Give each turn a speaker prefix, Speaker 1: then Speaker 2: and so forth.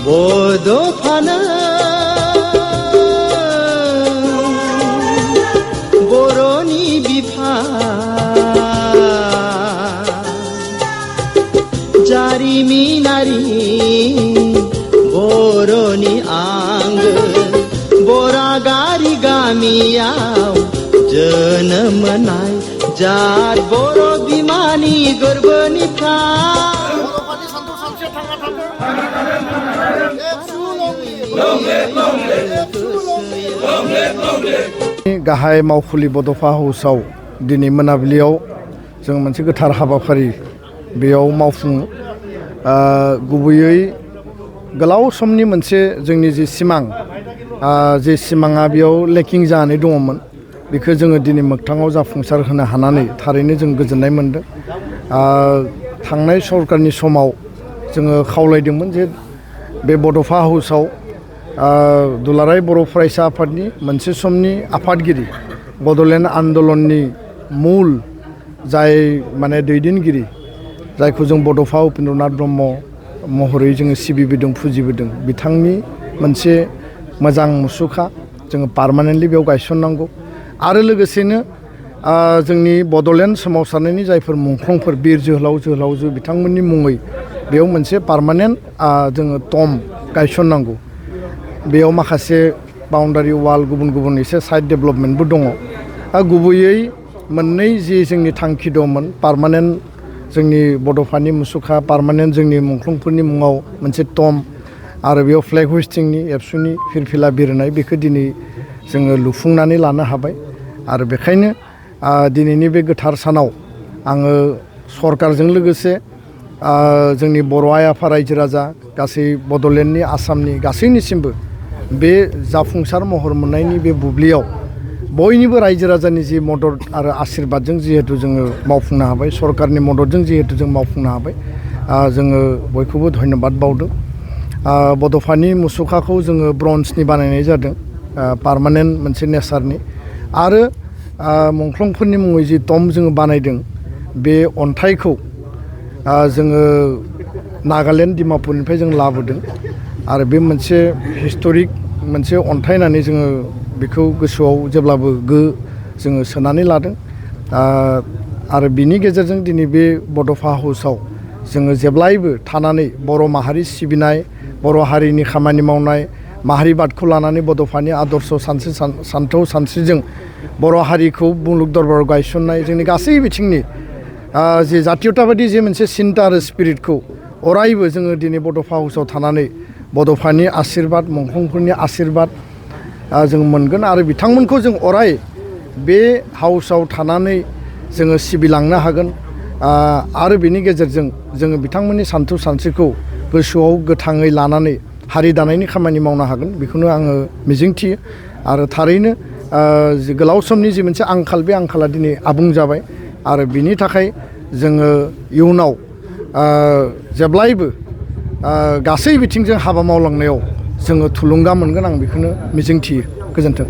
Speaker 1: बड'फानो बर'नि बिफा जारिमिनारि बर'नि आंगो बरागारि गामियाव जोनोम मोननाय जात बर' बिमानि गोरबोनिफ्राय
Speaker 2: गाहाय मावखुलि बड'फा हाउसआव दिनै मोनाबिलियाव जों मोनसे गोथार हाबाफारि बेयाव मावफुङो गुबैयै गोलाव समनि मोनसे जोंनि जि सिमां जे सिमाङा बेयाव लेकिं जानानै दङमोन बेखौ जोङो दिनै मोगथाङाव जाफुंसार होनो हानानै थारैनो जों गोजोननाय मोनदों थांनाय सरकारनि समाव जोङो खावलायदोंमोन जे बे बड'फा हाउसआव दुलाराय बर' फरायसा आफादनि मोनसे समनि आफादगिरि बड'लेण्ड आन्दलननि मुल जाय माने दैदेनगिरि जायखौ जों बड'फा उपेन्द्रनाथ ब्रह्म महरै जोङो सिबिबोदों फुजिबोदों बिथांनि मोनसे मोजां मुसुखा जोङो पार्मानेन्टलि बेयाव गायसननांगौ आरो लोगोसेनो जोंनि बड'लेण्ड सोमावसारनायनि जायफोर मुंख्लंफोर बिर जोहोलावजो बिथांमोननि मुङै बेयाव मोनसे पार्मानेन्ट जोङो टम गायसननांगौ बेयाव माखासे बाउन्डारि वाल गुबुन गुबुन एसे साइड डेभेलपमेन्टबो दङ गुबैयै मोननै जि जोंनि थांखि दंमोन पार्मानेन्ट जोंनि बड'फानि मुसुखा पार्मानेन्ट जोंनि मुंख्लंफोरनि मुङाव मोनसे टम आरो बेयाव फ्लेग हस्टिंनि एबसुनि फिरफिला बिरनाय बेखौ दिनै जोङो लुफुंनानै लानो हाबाय आरो बेखायनो दिनैनि बे गोथार सानाव आङो सरकारजों लोगोसे जोंनि बर' आइ आफा रायजो राजा गासै बड'लेण्डनि आसामनि गासैनिसिमबो बे जाफुंसार महर मोननायनि बे बुब्लियाव बयनिबो रायजो राजानि जि मदद आरो आशीर्बादजों जिहेतु जोङो मावफुंनो हाबाय सरकारनि मददजों जिहेतु जों मावफुंनो हाबाय जोङो बयखौबो धन्यबाद बावदों बड'फानि मुसुखाखौ जोङो ब्रन्जनि बानायनाय जादों पार्मानेन्ट मोनसे नेचारनि आरो मुंख्लंफोरनि मुङै जि टम जोङो बानायदों बे अन्थाइखौ जोङो नागालेण्ड डिमापुरनिफ्राय जों लाबोदों आरो बे मोनसे हिस्ट'रिक मोनसे अन्थाइ होननानै जोङो बेखौ गोसोआव जेब्लाबो जोङो सोनानै लादों आरो बिनि गेजेरजों दिनै बे बड'फा हाउसआव जोङो जेब्लायबो थानानै बर' माहारि सिबिनाय बर' हारिनि खामानि मावनाय माहारिबादखौ लानानै बड'फानि आदर्श सान्थौ सानस्रिजों बर' हारिखौ मुलुग दरबाराव गायसननाय जोंनि गासै बिथिंनि जे जातीयताबादि जे मोनसे सिन्ता आरो स्पिरिटखौ अरायबो जोङो दिनै बड'फा हाउसआव थानानै बड'फानि आशीर्बाद मुंख्लंफोरनि आशीर्बाद जों मोनगोन आरो बिथांमोनखौ जों अराय बे हाउसआव थानानै जोङो सिबिलांनो हागोन आरो बेनि गेजेरजों जोङो बिथांमोननि सान्थौ सानस्रिखौ गोसोआव गोथाङै लानानै हारि दानायनि खामानि मावनो हागोन बेखौनो आङो मिजिंथियो आरो थारैनो गोलाव समनि जि मोनसे आंखाल बे आंखाला दिनै आबुं जाबाय आरो बिनि थाखाय जोङो इयुनाव जेब्लायबो गासै बिथिंजों हाबा मावलांनायाव जोङो थुलुंगा मोनगोन आं बेखौनो मिजिंथियो गोजोन्थों।